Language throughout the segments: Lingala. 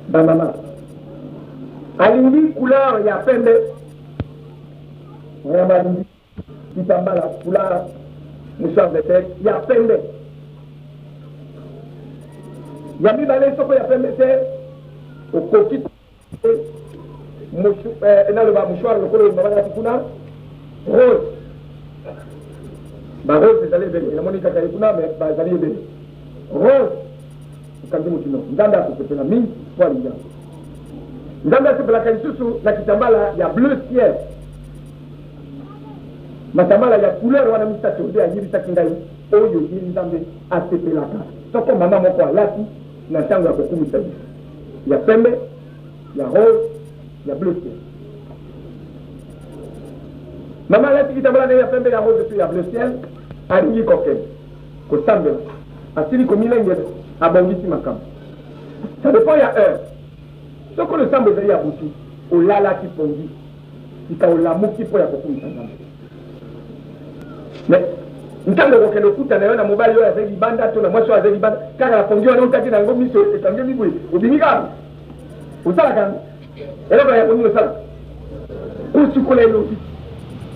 Ba mama alingi couleur ya pembe, mama alingi kitambala foulard mouchoir de tete ya pembe. Ya mibale, soko ya pembe te, okoki naloba mouchoir lokola oyo mama alati kuna rose. Ba rose ezali ebele, namoni kaka ye kuna, mais bazali ebele. Rose okangi motu no, Nzambe akosepela mingi mpo alingi yango. Nzambe asepelaka lisusu na kitambala ya bleu ciel. Matambala ya couleur wana misato nde ayebisaki ngai oyo ye Nzambe asepelaka soko mama moko alati na ntango ya kokumisa ye: ya pembe, ya rose, ya bleu ciel. Mama alati kitambala na ye ya pembe, ya rose to ya bleu ciel, alingi kokende kosambela, asili komilengela, abongisi makambo. Ça dépend ya heure. Soko losambo ezali ya butu, olalaki pongi, sika olamuki mpo ya kokumisa Nzambe, mais ntango okokende okutana yo na mobali oyo azali libanda to na mwasi oyo azali libanda, kaka na pongi wana otaki na yango, miso ekangemi boye, obimi kaka, osalaka yango eloko ya pongi, osalaka kosukola elongi,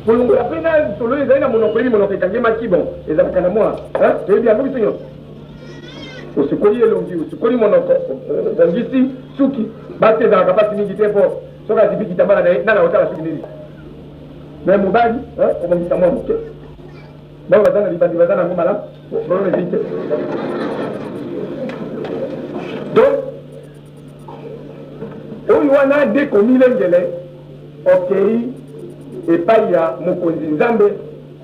kolongola mpe na solo ezali na monoko, yebi monoko ekangemaki, bon, ezalaka na mwa, toyebi yango biso nyonso. Osukoli elongi, osukoli monoko, obongisi suki. Basi ezalaka mpasi mingi te, mpo soki azipi kitambala na ye, nana otala suki nini. Mais mobali, kobongisa mwa moke, bango baza na libandi, baza na yango malamu, problème ezali te. Donc oyo wana nde komilengele, okei epai ya mokonzi Nzambe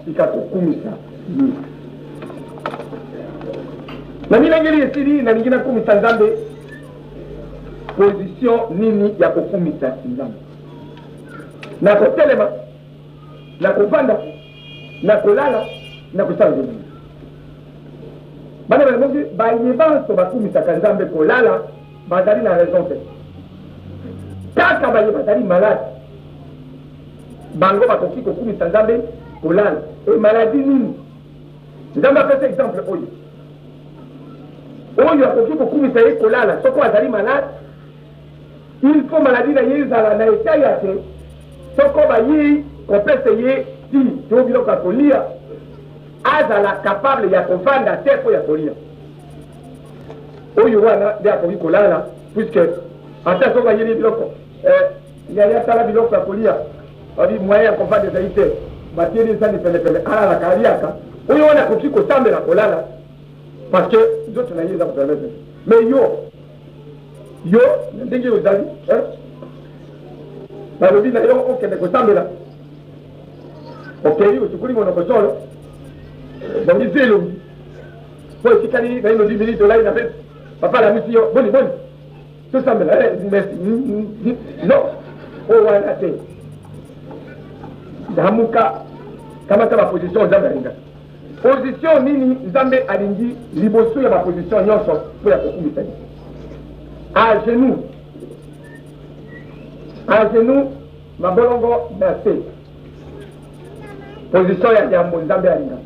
sika kokumisa ye. Na milengeli esili, nalingi nakumisa Nzambe. Position nini ya kokumisa Nzambe? Na kotelema, na kovanda, na kolala, na kosala nini? Bana balamoki baye banso bakumisaka Nzambe kolala bazali na raison te. Kaka baye bazali malade, bango bakoki kokumisa Nzambe kolala. E maladie nini? Nzambe apesa exemple oyo oyo akoki kokumisa ye kolala soko azali malade. Il faut maladie na ye ezala na etat ya te soko bayi kopesa ye ti to biloko ya kolia, azala capable ya kovanda te mpo ya kolia. Oyo wana nde akoki kolala, puisque ata soki bayeli biloko, yaya tala biloko ya kolia, babi moyen ya kovanda ezali te, batieli esani penepene, alalaka, aliaka. Oyo wana akoki kosambela kolala, parce que nzoto na ye eza kopermettre. Mais yo na ndenge ozali, balobi na yo okende kosambela, okei, osukuli monoko solo, obongisi elongi, po etikali naino 10 minutes, olali na mbeto, papa alamisi yo: "Boni boni, tosambela?" "Merci, non." Oyo wana te. Lamuka, kamata baposition Nzambe alingaka. Position nini Nzambe alingi liboso ya baposition nyonso mpo ya kokumisa ye? À genoux, à genoux, mabolongo na se. Position ya yambo Nzambe alingaka,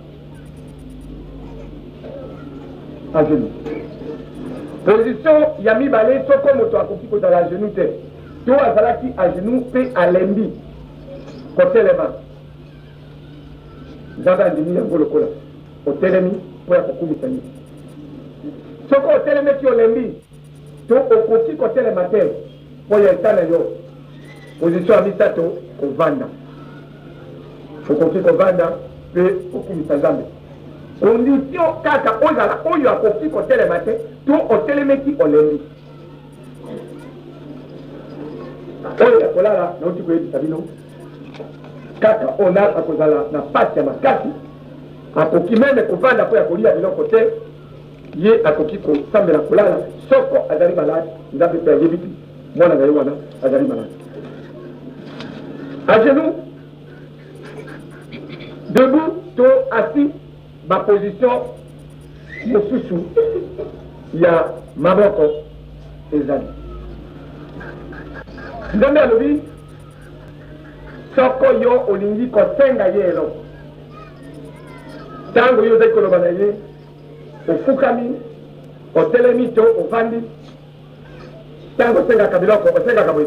à genoux. Position ya mibale, soko moto akoki kozala à genoux te to azalaki à genoux mpe alembi kotelema, Nzambe andimi yango lokola otelemi mpo ya kokumisa ye. Soko otelemeki olembi to okoki kotelema te mpo ya état na yo, position ya misato, kovanda. Okoki kovanda mpe kokumisa Nzambe, condition kaka ozala oyo akoki kotelema te to otelemeki olembi. Oyo ya kolala, nauti koyebisa bino, kaka oyo na akozala na pasi ya makasi, akoki même kovanda mpo ya kolia biloko te, ye akoki kosambela kolala soko azali malade. Nzambe mpe ayebi te mwana na ye wana azali malade. À genoux, debout to assis, baposition mosusu ya maboko ezali. Nzambe alobi soko yo olingi kosenga ye eloko, ntango yo ozali koloba na ye, ofukami, otelemi to ovandi. Ntango osengaka biloko, osengaka boye.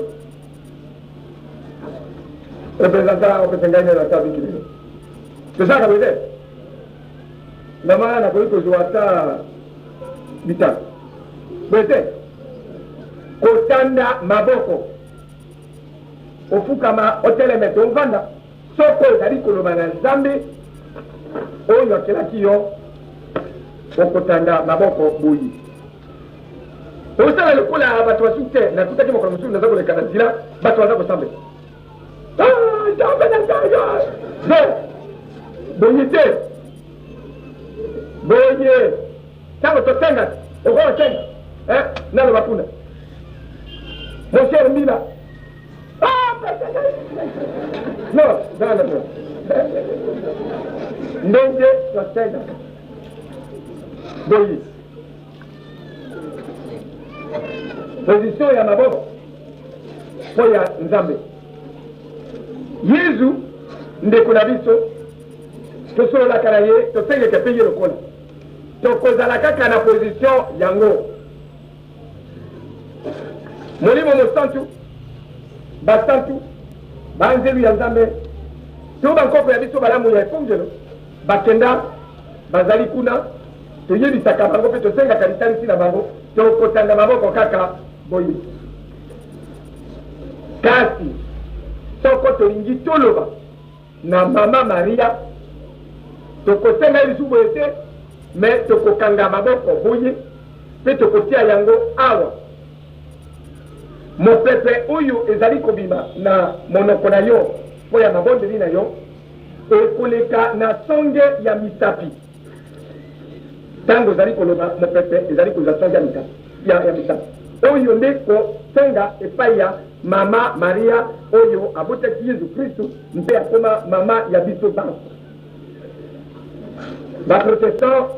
Représentant opesa ngai nano ata biki lelo. Tosalaka boye te. Mama nakoki kozwa ata bitano. Boye te. Kotanda maboko. Ofukama, oteleme to ovanda. Soko ozali koloba na Nzambe oyo akelaki yo, okotanda maboko boye. Osala lokola bato basusu te. Nakutaki mokolo mosusu naza koleka na nzela, bato baza kosambela. Ah, Nzambe na ngai! Non, boye te. Boye ntango tosengaka, okoki kosenga eh, naloba kuna mon cher Mbila. Ah, non, non, non, non. Ndenge tosengaka boye. Position ya maboko mpo ya Nzambe. Yezu ndeko na biso, tosololaka na ye, tosengeka mpe ye lokola. Tokozala kaka na position yango. Molimo Mosantu, basantu, baanzelu ya Nzambe to bankoko ya biso balamu ya ekongelo bakenda, bazali kuna, toyebisaka bango mpe tosengaka lisalisi na bango, tokotanda maboko kaka boye. Kasi soko tolingi toloba na Mama Maria, tokosenga ye lisusu boye te, me tokokanga maboko boye mpe tokotia yango awa. Mopepe oyo ezali kobima na monoko na yo mpo ya mabondeli na yo ekoleka na songe ya misapi. Ntango ozali koloba, mopepe ezali kozwa songe ya misapi, ya misapi. Oyo nde kosenga epai ya Mama Maria oyo abotaki Yezu Kristu mpe akoma mama ya biso banso. Ba protestants,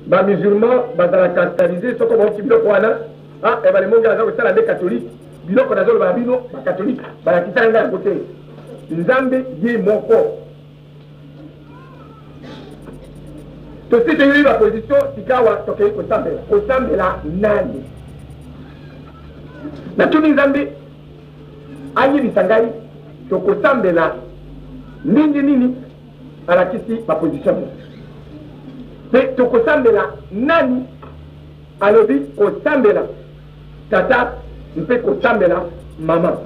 ba musulmans bazalaka scandalise soko bayoki biloko wana. Ah, ebale monge aza kosala nde catholique. Biloko nazoloba na bino ba catholique balakisaka ngai yango te. Nzambe ye moko. Tosi toyebi ba position, sikawa tokei kosambela. Kosambela nani? Natuni Nzambe ayebisa ngai tokosambela ndenge nini, alakisi ba position nyonso. Mpe tokosambela nani? Alobi kosambela tata mpe kosambela mama.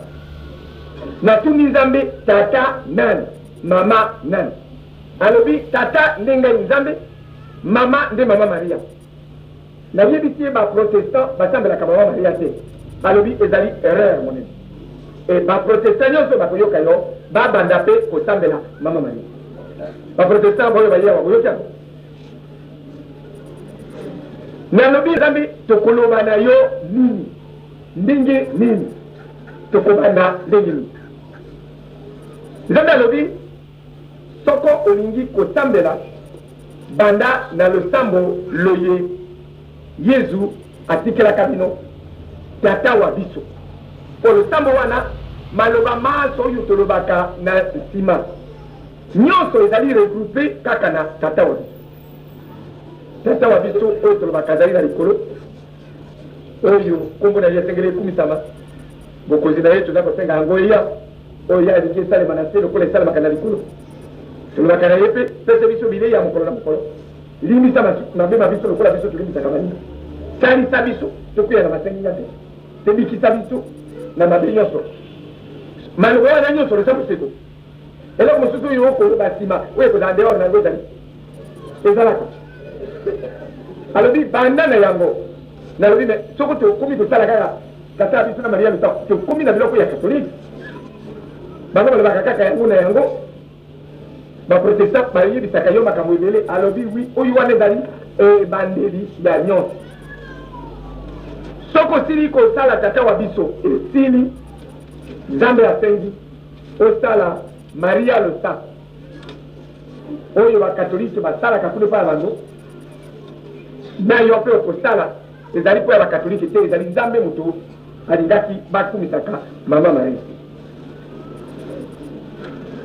Natuni Nzambe tata nani, mama nani? Alobi tata nde ngai Nzambe, mama nde mama Maria. Nayebisi ye ba protestants basambelaka mama Maria te. Alobi ezali erreur monene. E ba protestants nyonso bakoyoka yo babanda mpe kosambela mama Maria. Ba protestants boyo baye awa boyoki yango? Nalobi Nzambe tokoloba na yo nini? Ndenge nini? Tokobanda ndenge nini? Nzambe alobi soko olingi kosambela banda na losambo loye Yezu atikelaka bino, Tata wa biso. Mpo losambo wana, maloba manso oyo tolobaka na nsima, nyonso ezali regroupe kaka na Tata wa biso. Tata wa biso oyo tolobaka azali na likolo, oyo nkombo na ye esengeli ekumisama, bokonzi na ye toza kosenga yango eya, oyo ye alingi esalema na se lokola esalemaka na likolo. Tolobaka na ye mpe, pesa biso bilei ya mokolo na mokolo, limbisa mabe ma biso lokola biso tolimbisaka baninga, salisa biso tokweya na masenginya te, mpe bikisa biso na mabe nyonso. Maloba wana nyonso losambo seko. Eloko mosusu oyo okoloba nsima oyo ekozala dehors na yango ezali ezalaka. Alobi banda na yango. Nalobi me soko tokomi kosala kaka tata ya biso na Maria Losako, tokomi na biloko ya katolike. Bango balobaka kaka yango na yango. Ba protestant bayebisaka yo makambo ebele. Alobi wi, oyo wana ezali ebandeli ya nyonso. Soki osili kosala tata wa biso, esili. Nzambe asengi osala Maria Losako oyo bakatolike basalaka kuna epai ya bango, na yo mpe okosala. Ezali mpo ya bakatolike te, ezali Nzambe moto alingaki bakumisaka Mama Maria.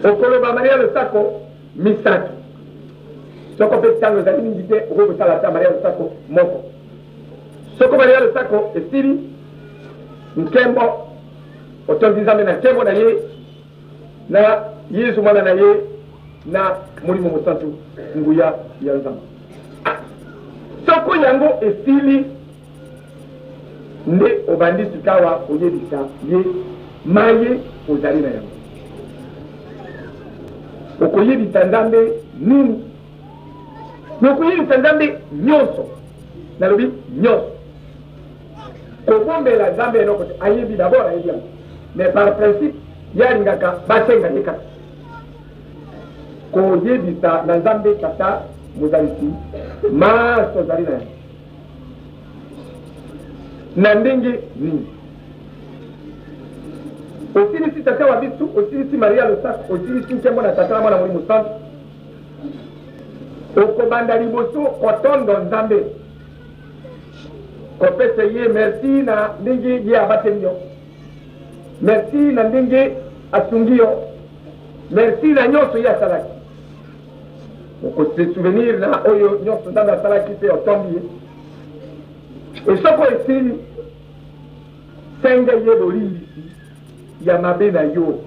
Okoloba Maria Losako misato, soko mpe ntango ezali mingi te, okoki kosala ata Maria Losako moko. Soko Maria Losako esili, Nkembo, otondi Nzambe na nkembo na ye, na Yezu Mwana na ye, na Molimo Mosantu, nguya ya Nzambe. Soko yango esili, nde obandi sikawa koyebisa ye maye ozali na yango. Okoyebisa Nzambe nini? Okoyebisa Nzambe nyonso. Nalobi nyonso. Kobombela Nzambe eloko te. Ayebi d'abord, ayebi yango. Mais par principe, ye alingaka basenga ye kaka. Koyebisa na Nzambe Tata Mozalisi manso ozali na yango. Na ndenge nini? Osilisi Tata wa biso, osilisi Maria losako, osilisi nkembo na Tata na Mwana Molimo Santu. Okobanda liboso kotondo Nzambe, kopesa ye merci na ndenge ye abateli yo, merci na ndenge asungi yo, merci na nyonso ye asalaki. Okose souvenir na oyo nyonso Nzambe asalaki mpe otondi ye. Esoko esili, senga ye bolimbisi ya mabe na yo,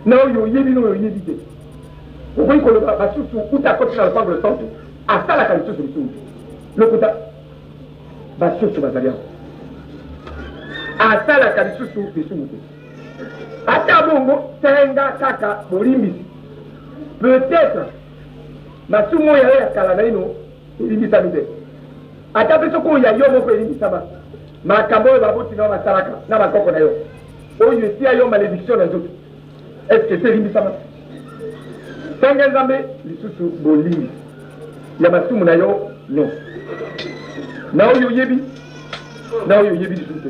na oyo oyebi na oyo oyebi te. Okoki koloba basusu uta akoti na lopango losantu asalaka lisusu lisumu te. Lokuta, basusu bazali awa asalaka lisusu lisumu te. Ata bongo, senga kaka bolimbisi. Peut-être masumu oyo ya yo ya kala naino elimbisami te. Ata mpe soki oyo ya yo moko elimbisama, makambo oyo baboti na yo basalaka na bankoko na yo, oyo etia yo malediction na nzoto, est-ce que esi elimbisama? Senga Nzambe lisusu bolimbisi ya masumu na yo nyonso, na oyo oyebi, na oyo oyebi lisusu te,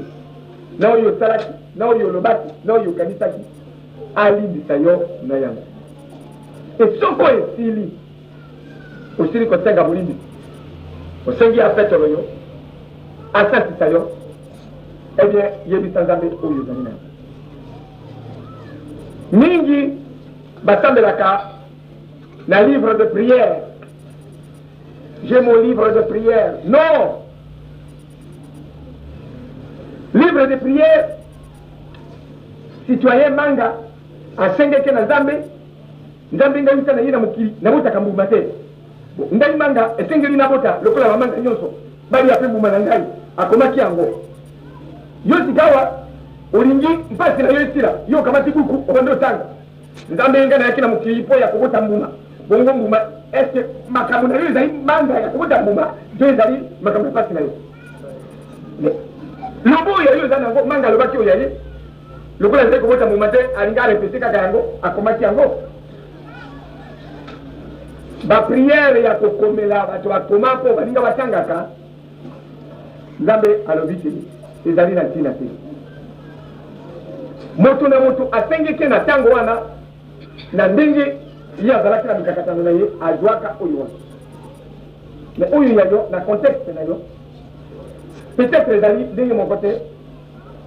na oyo osalaki, na oyo olobaki, na oyo okanisaki, alimbisa yo na yango. E soko esili, osili kosenga bolimbisi, osengi apetolo yo, asantisa yo, eh bien, yebisa Nzambe oyo ozali na yango. Mingi basambelaka na livre de prière. J'ai mon livre de prière. Non! Livre de prière, citoyen Manga asengeke na Nzambe, Nzambe ngai uta na ye na mokili nabotaka mbuma te. Ngai manga esengeli nabota lokola bamanga nyonso, balia mpe mbuma na ngai. Akomaki yango. Yo sikawa olingi mpasi na yo esila, yo okamati buku obandi otanga. Nzambe ngai nayaki na mokili mpo ya kobota mbuma. Bongo mbuma, eske makambo na yo ezali manga ya kobota mbuma to ezali makambo ya mpasi na yo? Lobo oyo ya yo eza na yango, manga alobaki oyo ya ye lokola ezali kobota mbuma te, alingi arepete kaka yango, akomaki yango. Bapriere ya kokomela bato bakoma mpo baninga batangaka, Nzambe alobi te ezali na ntina te. Moto na moto asengeke na ntango wana na ndenge ye azalaki na mikakatano na ye, azwaka oyo wana. Mais oyo ya yo na contexte na yo peut-être ezali ndenge moko te,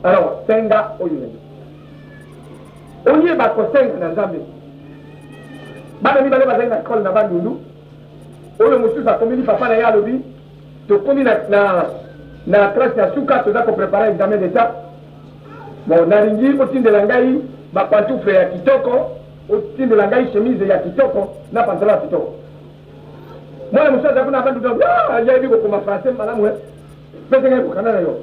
alors senga oyo ya yo. Oyeba kosenga na Nzambe. Bana mibale bazali na ekole na Bandundu, oyo mosusu akomeli papa na ye, alobi tokomi na, na, na classe ya suka, toza koprepare examen d'etat. Bon, nalingi otindela ngai bapantoufle ya kitoko, otindela ngai chemise ya kitoko na pantalon ya kitoko. Mwana mosusu aza kuna Bandundu, ayebi kokoma français malamu, eh. Pesa ngai mokanda na yo.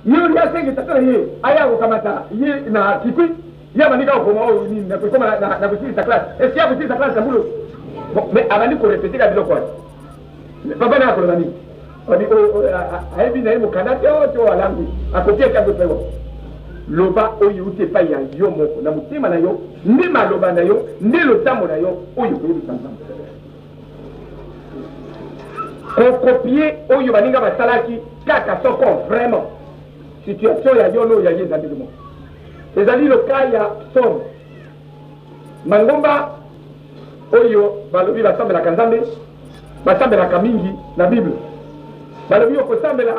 Ye olingi asenge tata na ye aya kokamata ye na kikwi, ye abandi kaka kokoma oyo nini na kokoma na kosilisa classe. Est-ce que akosilisa classe na mbula? Bon, mais abandi korepete kaka biloko wana. Papa na ye akoloba nini? Abi ayebi na ye mokanda te oyo to alambi akopiaki yango epai wapi? Loba oyo euti epai ya yo moko na motema na yo, nde maloba na yo, nde losambo na yo oyo okoyebisa Nzambe. Kokopie oyo baninga basalaki kaka soko vraiment situation ya yo no ya ye ezali ndenge moko. Ezali loka ya psaume. Mangomba oyo balobi basambelaka Nzambe, basambelaka mingi na Bible. Balobi okosambela